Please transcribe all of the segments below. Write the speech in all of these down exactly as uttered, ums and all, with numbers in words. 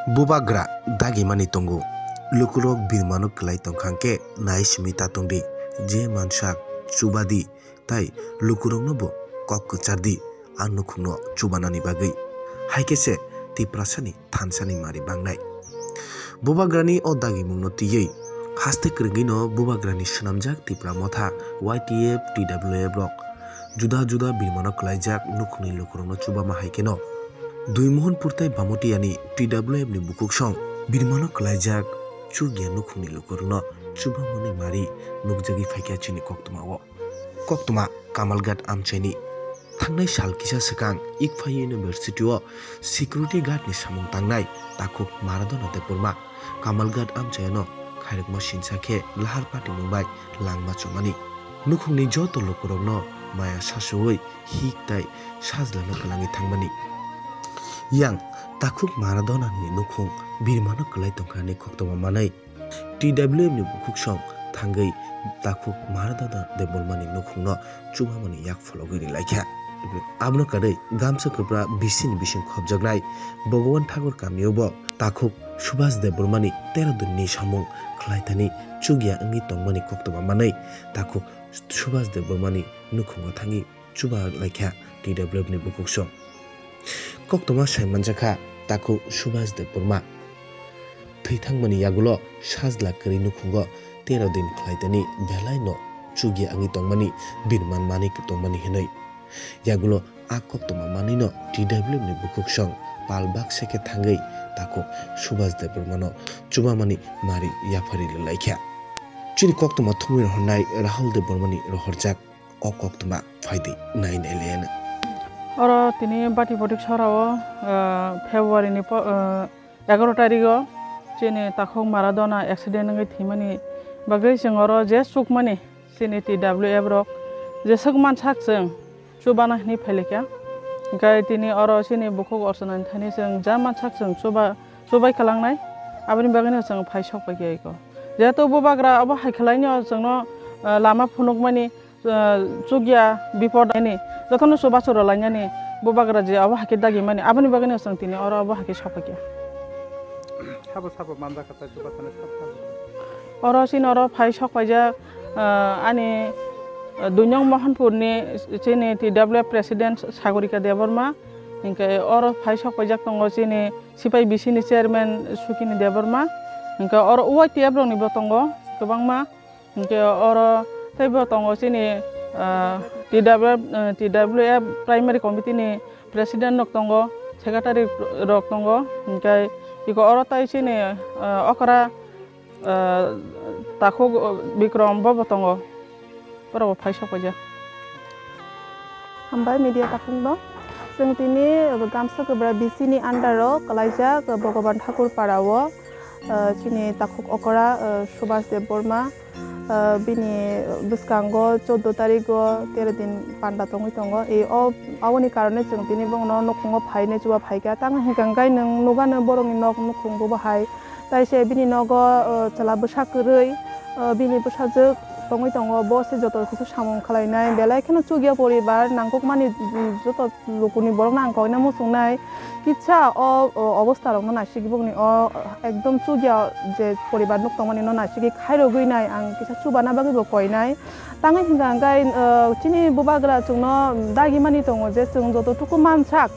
Bubagra dagimani tongo. Lukurok birmano kwlai tongkha hwnkhe nai simi ta tongdi, je mansak chubadi tai lukurokno bo kok kwchardi a nukhungno chubanani bagwi. Hai khe se Tiprasani thansani mari bangnai. Bubagrani o dagimungno twiwi haste kwrwngwino Bubagrani swnamjak Tipra Motha, Y T F, T W F rok juda juda birmano kwlaijak nukhungni lukurokno chubama hai kheno Dui Mohanpur tai Bamotiyani T W F ni bukhuksong birmano kwlaijak chukya nukhungni lukurokno chubamani mari nukjagwi phaikha chini koktwmao. Koktwma Kamalghat amchaini. Thangnai sal kisa swkang Ikphai University o security guard ni samung tangnai takhuk Maradona Debbarma Kamalghat amchaiano khairokma sinsa khe lahar patimung bai langma chumani. Nukhungni joto lukurokno maya sasuwi hik tai sajlano kwlangwi thangmani. Yang takhuk Maradona ni nukhung birmano kwlai tongkha hwnwi koktwma manwi. T W F ni bukhuksong thangwi takhuk Maradona Debbarmani nukhungno chubamani yak phologwi ri laikha. Abono kwrwi gamsa kwpra bisini bising khopjaknai Bhagwan Thakur kamio bo takhuk Subhas Debbarmani tero dinni samung khlaithani chukya wngwi tongmani koktwma manwi takhuk Subhas Debbarmani nukhungo thangwi chuba laikha T W F ni bukhuksong. Koktwma sai manjakha takhuk Subhas Debbarma thwi thangmani yagulo sajla kwrwi nukhungo tero din khlaitani belaino chukya wngwi tongmani birman manwi tongmani hinwi. Yagulo a koktwma manwino T W F ni bukhuksong pal baksa khe thangwi takhuk Subhas Debbarmano chubamani mari yaphari laikha. Chini koktwma thumwi rohornai Rahul Debbarmani rohorjak o koktwma phaidi nai nai laiano. Oro tini Bati Photik Sorao, ah, February ni po-, ah, egaroh tarikh o chini takhuk Maradona accident wngwi thwimani bagwi chwng oro je chukmani chini T W F rok jeswk mansak chwng chubana hwnwi phailaikha. Hwnkhe tini oro chini bukhuk orchonani thani chwng ja mansak chwng chuba-, chubai kwlangnai, aboni bagwino chwng phai sok paikha eko. Jehetu bubagra obo hai khwlainw chwngno, ah, lama phunukmani, ah, chukya bipod ani jotono chubachu rwlainani bubagra je obo hai khe dagimani, aboni bagwino chwng tini oro obo hai khe sok paikha. Sabo sabo manjakha tai chubathani sabo sabo. Oro chini oro phai sok paijak, ah, ani, ah, Dui Nong Mohanpurni chini T W F President Sagorika Debbarma, hwnkhe oro phai sok paijak tongo chini Sipai B C ni Chairman Sukini Debbarma, hwnkhe oro Y T F rokni bo tongo kwbangma, hwnkhe oro teibo tongo chini, ah, T W F, ah, T W F Primary Committee ni President rok tongo, Secretary rok tongo, hwnkhe iko oro tai chini, ah, okra, ah, takhuk, ah, Bikrom bo bo tongo, borok bo phai sok paijak. Hambai media takhuk no. Chwng tini gamsa kwbra B C ni under o kwlaijak Bhagaban Thakur para o, ah, chini takhuk okra, ah, Subhas Debbarma, ah, bini bwskango choudo tarikh o tero din panda tongwi tongo. E o, aboni karone chwng tini bono nukhungo phainai chuba phaikha. Tamo hwnkha hwnkhe nwng nukha no borokni nok nukhung bo bahai. Tai se bini nogo, ah, chwla bwsa kwrwi, ah, bini bwsajwk tongwi tongo. Bo se joto kisa samung khlainai. Belai kheno chukya poribar nangkukmani, mm, joto lukuni borokno ang koina muchungnai. Kisa o, o, obostha rokno naisik bokni o ekdom chukya je poribar nuk tongmani no naisik khairogwi nai ang kisa chubana bagwi bo koinai. Tangwi hwnkha hwnkhe, ah, chini bubagra chwngno dagimani tongo je chwng joto tuku mansak,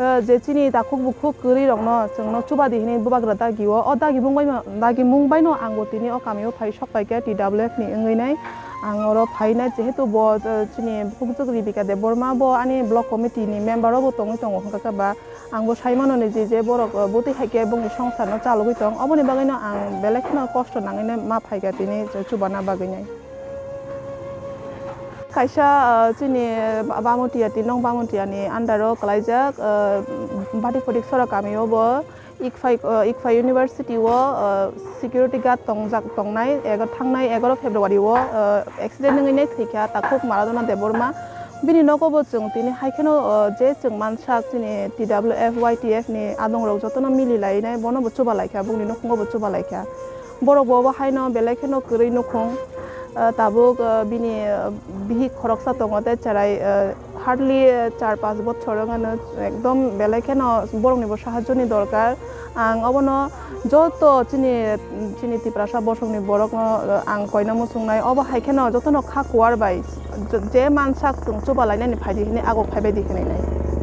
ah, je chini takhuk bukhuk kwrwi rokno chwngno chubadi hinwi bubagra dagio. O dagimung bai ma-, dagimung baino ang bo tini o kamio phai sok paikha T W F ni wngwi nai. Ang oro phainai jehetu bo, ah, chini bukhukjwk Ribika Debbarma bo ani block committee ni member o bo tongwi tongo hwnkha khe ba ang bo sai mano ni je, je borok, ah, bwtwi hai khe bongni songsar no chalogwi tong, oboni bagwi no ang belai kheno kosto nangwi no ma phaikha tini chubana bagwi nai. Kaisa, ah, chini Ba-, Bamutia, Tinong Bamutia ni under o kwlaijak, ah, Bati Photik Sora kami o bo Ikphai, ah, Ikphai University o, ah, security guard tongjak tongnai, ego-, thangnai egaroh February o, ah, accident wngwi nai thwikha takhuk Maradona Debbarma. Bini nogo bo chwng tini hai kheno, ah, je chwng mansak chini T W F, Y T F ni adong rok jotono mili lai nai, bono bo chuba laikha, bongni nukhungo bo chuba laikha. Borok bo obo haino belai kheno kwrwi nukhung. Ah, tabuk, ah, bini, ah, bihik khoroksa tongo tei cherai, ah, hardly, ah, char panch bochor wngano ekdom belai kheno borokni bo sahajoni dorkar. Ang obono joto chini, chini Tiprasa bosongni borokno, uh, ang koina muchungnai. Obo hai kheno jotono kha kuar bai je mansak chwng chuba lainani phaidi hwnwi aguk phaibaidi hwnwi nai.